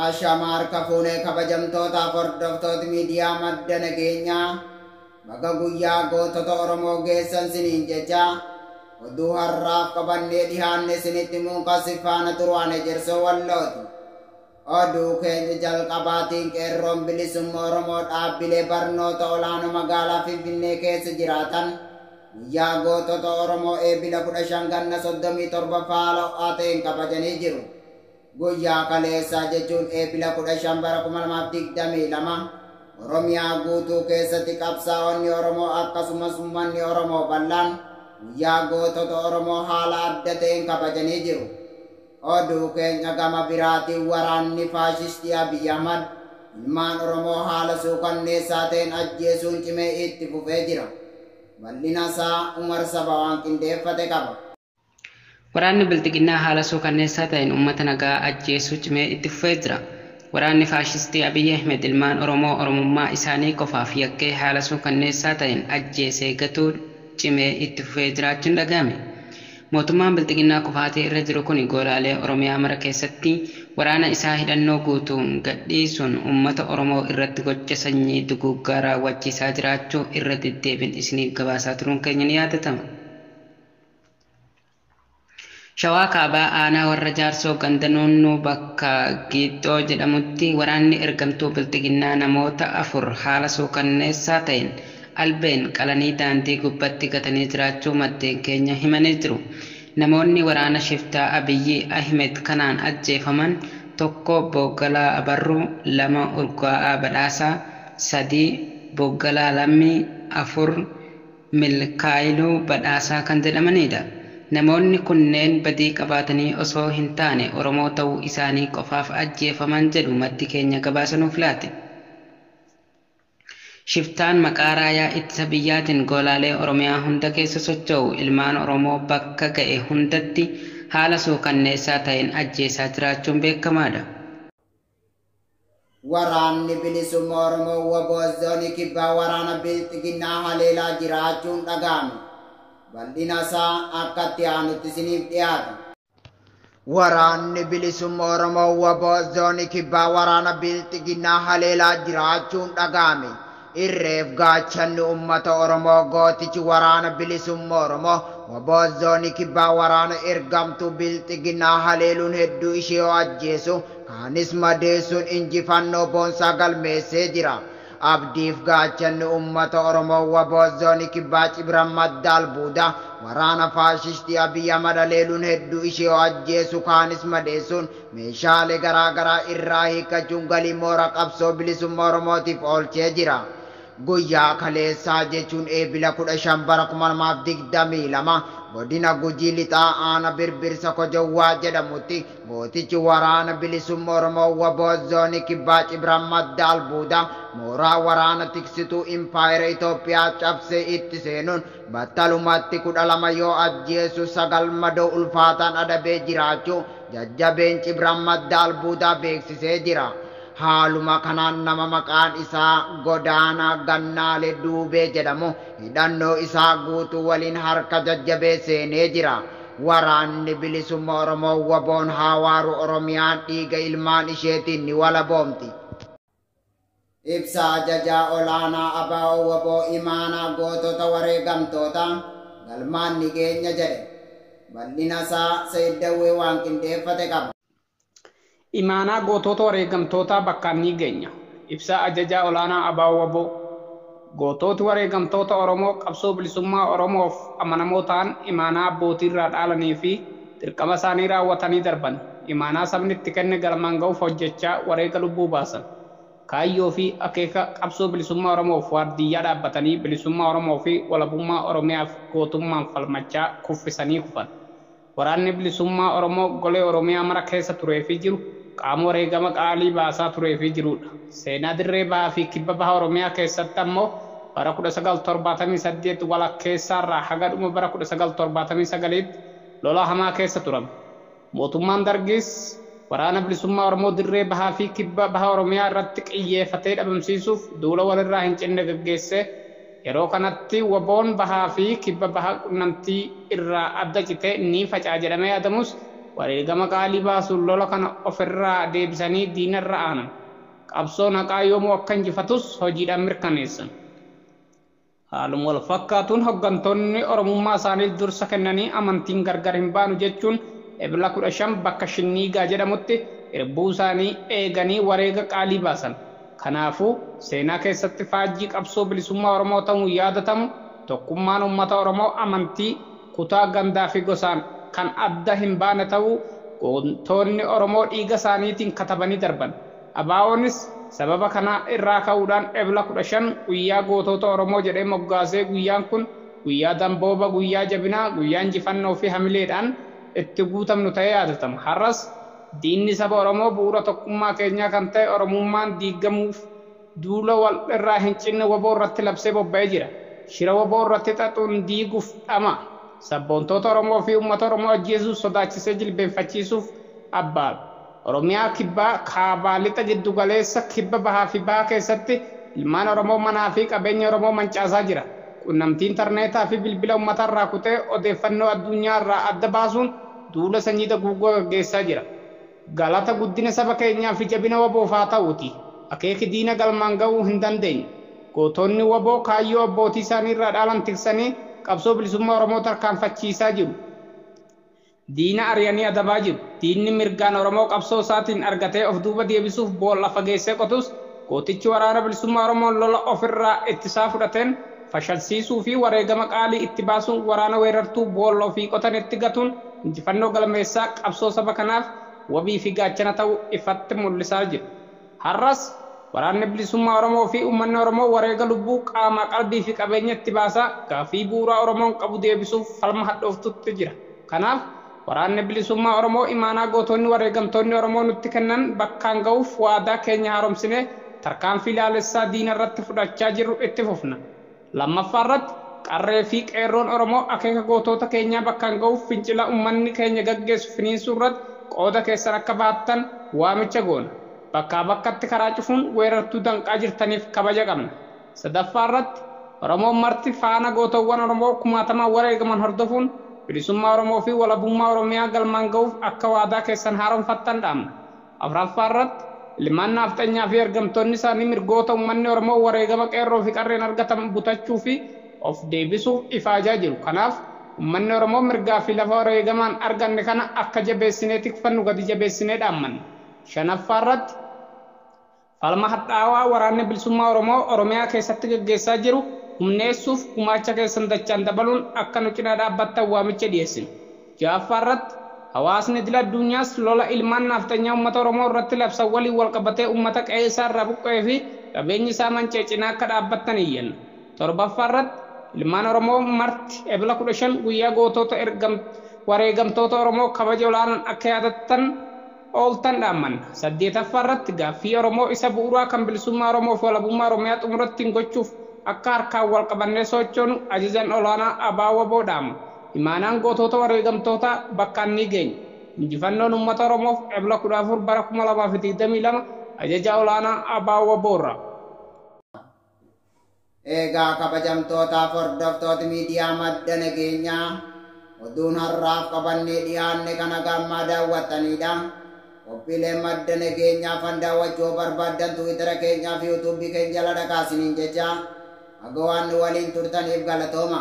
Ashama harka fuunee kabajamtootaaf hordoftoota miidiyaa madda nageenyaa baga guyyaa gootota Oromoo geessan siniin jecha oduu har'aaf qabannee dhihaanne sinitti muunqasi faana turuwaan ejersoo wallooti. Oduu keenya jalqabaatiin qeerroon bilisummaa Oromoo dhaabbilee barnoota olaanoo magaalaa Finfinnee keessa jiraatan guyyaa gootota Oromoo eebila 15 ganna 37 haala ho'aa ta'een kabajanii jiru. Guyyaa kaleessaa jechuun eebila 15 bara 2022 Oromiyaa guutuu keessatti qabsaa'onni Oromoo akkasumas uummanni Oromoo bal'aan guyyaa gootota Oromoo haala adda ta'een kabajanii jiru. Oduu keenya gama biraatiin waraanni faashistii Abiy Ahmad ilmaan Oromoo haala suukanneessaa ta'een ajjeesuun cimee itti fufee jira. Bal'ina isaa Umar Saba waan qindeeffate qaba. Waraanni Bilxiginnaa haala suukanneessaa ta'een uummata nagaa ajjeesuu cimee itti fufee jira. Waraanni faashistii Abiy Ahmed ilmaan Oromoo Oromummaa isaanii qofaaf yakkee haala suukanneessaa ta'een ajjeesee gatuu cimee itti fufee jiraachuun dhagahame. Mootummaan Bilxiginnaa kufaatii irra jiru kun goolaalee Oromiyaa mara keessatti waraana isaa hidhannoo guutuun gadhiisuun uummata Oromoo irratti gocha sanyii duguuggaa raawwachiisaa jiraachuu irra deddeebiin isiniif gabaasaa turuun keenya ni yaadatama. Shawaa Kaabaa aanaa warra Jaarsoo ganda Nuunnuu bakka Giixxoo jedhamutti waraanni ergamtuu Bilxiginnaa namoota 4 haala suukanneessaa ta'een albeen qalanii daandii gubbatti gatanii jiraachuu maddeen keenya himanii jiru. Namoonni waraana shiftaa Abiyyi Ahmed kanaan ajjeefaman 1 Booggalaa Abarruu, 2 Urgaa'aa Badhaasaa, 3 Booggalaa Lammii, 4 Milkaayiluu Badhaasaa kan jedhamanidha. Namoonni kunneen badii qabaatanii osoo hin taane Oromoo ta'uu isaanii qofaaf ajjeefaman jedhu maddi keenya gabaasa nuuf laate. Shiftaan maqaa raayyaa ittisa biyyaatiin goolaalee Oromiyaa hunda keessa socho'u ilmaan Oromoo bakka ga'e hundatti haala suukanneessaa ta'een ajjeesaa jiraachuun beekamaadha. Waraanni bilisummaa Oromoo WBO zoonii kibbaa waraana Bilxiginnaa haleelaa jiraachuun dhaga'ame. Bal'ina isaa akka itti aanutti isiniif dhiyaata. Waraanni bilisummaa Oromoo WBO zoonii kibbaa waraana Bilxiginnaa haleelaa jiraachuun dhaga'ame. Irreef gaachanni uummata Oromoo gootichi waraana bilisummaa Oromoo WBO zoonii kibbaa waraana ergamtuu Bilxiginnaa haleeluun hedduu ishee ajjeesu kaanis madeessuun injifannoo boonsaa galmeessee jira. Abdiif gaachanni uummata Oromoo WBO zoonii kibbaa Cibran madda albuudaa waraana faashistii Abiy Ahmad haleeluun hedduu ishee ajjeesu kaanis madeessuun meeshaalee garaagaraa irraa hiikkachuun galii moora qabsoo bilisummaa Oromootiif oolchee jira. Guyyaa kaleessaa jechuun eebila 15 bara 2022 godina Gujii Lixaa aanaa Birbirsa Kojowwaa jedhamutti gootichi waraana bilisummaa Oromoo WBO zoonii kibbaa Cibran madda albuudaa mooraa waraana tiksituu impaayera Itoophiyaa cabsee itti seenuun battalumatti 12 yoo ajjeesu 9 madoo ulfaataan adabee jiraachuu jajjabeen Cibran madda albuudaa beeksisee jira. Haaluma kanaan nama maqaan isaa Godaanaa Gannaalee Duubee jedhamu hidhannoo isaa guutuu waliin harka jajjabee seenee jira. Waraanni bilisummaa Oromoo WBOn haawaaru Oromiyaan dhiiga ilmaan isheetiin ni walaboomti. Ibsa ajajaa olaanaa ABO WBO imaanaa gootota wareegamtoota galmaan ni geenya jedhe. Bal'ina isaa Sayyid waan qindeeffate qaba. Imaanaa gootota wareegamtootaa bakkaan ni geenya. Ibsa ajajaa olaanaa ABO WBO. Goototi wareegamtoota Oromoo qabsoo bilisummaa Oromoof amanamoo ta'an imaanaa abbootii irraa dhaalanii fi dirqama isaanii raawwatanii darban. Imaanaa sabni itti kenne galmaan ga'uuf hojjechaa wareega lubbuu baasan. Kaayyoo fi akeeka qabsoo bilisummaa Oromoof waardiyyaa dhaabbatanii bilisummaa Oromoo fi walabummaa Oromiyaaf gootummaan falmachaa kuffisanii kufan. Waraanni bilisummaa Oromoo golee Oromiyaa mara keessa turee fi jiru qaama wareegama qaalii baasaa turee fi jirudha. Seenaa dirree bahaa fi kibba baha Oromiyaa keessatti ammoo bara 1978 walakkeessaarraa haga dhuma bara 1979tti lola hamaa keessa turame. Mootummaan Dargis waraana bilisummaa Oromoo dirree bahaa fi kibba baha Oromiyaa irratti xiyyeeffatee dhabamsiisuuf duula walirraa hin cinne gaggeesse. Yeroo kanatti WBOn bahaa fi kibba baha qunnamtii irraa adda citee ni faca'a jedhamee yaadamus wareegama qaalii baasuun lola kana ofirraa deebisanii diinarra aanan. Qabsoon haqaa yoomuu akka injifatus hojiidhaan mirkaneessan. Haaluma wal fakkaatuun hooggantoonni Oromummaa isaaniif dursa kennanii amantiin gargar hin baanu jechuun Ebla 15 bakka Shinniigaa jedhamutti irbuu isaanii eeganii wareega qaalii baasan. Kanaafuu seenaa keessatti faajjii qabsoo bilisummaa Oromoo ta'uun yaadatamu tokkummaan uummata Oromoo amantii kutaa gandaa fi gosaan kan adda hin baane ta'uu gootonni Oromoo dhiiga isaaniitiin katabanii darban. ABO'nis sababa kana irraa ka'uudhaan Ebla 15 guyyaa gootota Oromoo jedhee moggaasee guyyaan kun guyyaa dambooba, guyyaa jabinaa, guyyaa injifannoo fi hamileedhaan itti guutamnu ta'ee yaadatama. Har'as diinni saba Oromoo bu'uura tokkummaa keenyaa kan ta'e Oromummaan diigamuuf duula wal irraa hin cinne WBO irratti labsee bobba'ee jira. Shira WBO irratti xaxuun diiguuf dhama. Sabboontoota Oromoo fi uummata Oromoo ajjeesuuf sodaachisee jilbeenfachiisuuf abbaadha. Oromiyaa kibbaa kaabaa lixa giddu galeessa kibba bahaa fi bahaa keessatti ilmaan Oromoo manaa fi qabeenya Oromoo mancaasaa jira. Qunnamtii intarneetaa fi bilbila uummata irraa kutee odeeffannoo addunyaa irraa adda baasuun duula sanyii duguuggaa gaggeessaa jira. Galata guddina saba keenyaa fi jabina WBOf haa ta'uuti. Akeeki diina galmaan ga'uu hin dandeenye. Gootonni WBO kaayyoo abbootii isaanii irraa dhaalan tiksanii qabsoo bilisummaa Oromoo tarkaanfachiisaa jiru. Diina ari'anii adabaa jiru. Diinni mirgaan Oromoo qabsoo isaatiin argatee of duuba deebisuuf boolla fageessee qotus gootichi waraana bilisummaa Oromoon lola ofirraa ittisaa fudhateen fashalsiisuu fi wareegama qaalii itti baasuun waraana weerartuu boolla ofii qotanitti gatuun injifannoo galmeessaa qabsoo saba kanaaf wabii fi gaachana ta'uu ifatti mul'isaa jiru. Har'as waraanni bilisummaa Oromoo fi uummanni Oromoo wareega lubbuu qaamaa qalbii fi qabeenya itti baasaa gaaffii bu'uuraa Oromoon qabu deebisuuf falma hadhooftutti jira. Kanaaf waraanni bilisummaa Oromoo imaanaa gootonni wareegamtoonni Oromoo nutti kennan bakkaan ga'uuf waadaa keenya haaromsinee tarkaanfii laalessaa diina irratti fudhachaa jirru itti fufna. Lammaffaa irratti qarree fi qeerroon Oromoo akeeka gootota keenyaa bakkaan ga'uuf fincila uummanni keenya gaggeessu finiinsuu irratti qooda keessan akka baattan waamicha goona. Bakkaa bakkatti karaa cufuun weerartuu danqaa jirtaniif kabaja qabna. Sadaffaa irratti Oromoon marti faana gootowwan Oromoo kumaatamaan wareegaman hordofuun bilisummaa Oromoo fi walabummaa Oromiyaa galmaan ga'uuf akka waadaa keessan haaromfattan dhaamna. Afuraffaa irratti ilmaan naafxanyaa fi ergamtoonni isaanii mirgoota uummanni Oromoo wareegama qeerroo fi qarreen argatan butachuu fi of deebisuuf ifaajaa jiru. Kanaaf uummanni Oromoo mirgaa fi lafa wareegamaan arganne kana akka jabeessinee tikfannu gadi jabeessinee dhaammanna. Shanaffaa irratti falma hadhaawaa waraanni bilisummaa Oromoo Oromiyaa keessatti gaggeessaa jiru humneessuuf gumaacha keessan dachaan dabaluun akka nu cinaa dhaabbattan waamicha dhiyeessina. Ja'affaa irratti hawaasni idil addunyaas lola ilmaan naafxanyaa uummata Oromoo irratti labsan waliin wal qabatee uummata qe'ee isaa irraa buqqa'ee fi qabeenyi isaa manca'e cinaa akka dhaabbattan iyyanna. Torbaffaa irratti ilmaan Oromoo marti Ebla 15 guyyaa gootota wareegamtoota Oromoo kabaja olaanaan akka yaadattan ooltan dhaammanna. Saddeetaffaa irratti gaaffii Oromoo isa bu'uuraa kan bilisummaa Oromoo fi walabummaa Oromiyaa xumuratti gochuuf akka harkaan wal qabannee sochoonu ajajan olaanaa ABO WBO dhaama. Imaanaan gootota wareegamtoota bakkaan ni geenya. Injifannoon uummata Oromoof Ebla 14 bara 2022 ajaja olaanaa ABO WBO irraa. Egaa kabajamtootaaf hordoftoota miidiyaa madda nageenyaa oduun har'aaf qabannee dhiyaanne kana gammaa daawwattanidha. Qophiileen madda nageenyaa fan daawwachuu barbaaddan Tiwiitara keenyaa fi Yuutuubii keenya jala dhaqaa isiniin jecha haga waan nu waliin turtaniif galatooma.